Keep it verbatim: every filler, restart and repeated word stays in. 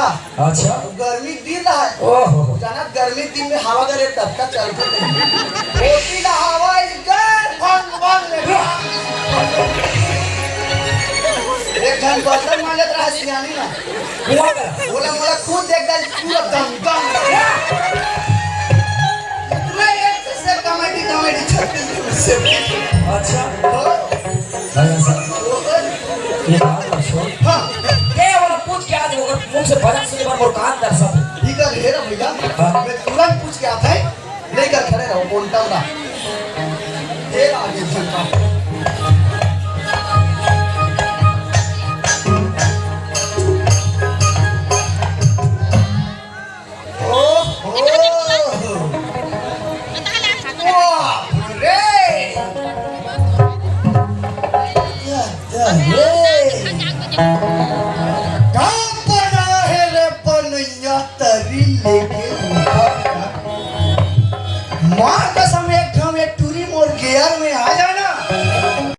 अच्छा। गर्मी के दिन रहय। ओहो। जानत, गर्मी के दिन में हवा करे टपका चलथे। ओती ला हवा इस गर भंग भंग ले। एक झन बर्तन मांजत रहय सियानी ना। कुआं करा। बोला, मोला खुद देख दे, पूरा दम दम। पूरा एक से कमेटी, कमेटी छत्तीस से। अच्छा। हो। भैया साहब, ये बात मत छोड़। हाँ। ये वाला पूछ के आज ओकर मुंह से भजन सुने बर मोर कान तरसत हे। ठीक है, हे रे भैया, हाँ। मैं तुरंत पूछ के आत हंव, लेकर खड़े रहो, कौन टल रहा? हे आगे झंडा। ओहो! बाप रे! का बना हे रे बनैया तरी लेके उठा का? माँ कसम, एक ठन एक टूरी मोर गेयर में आ जा।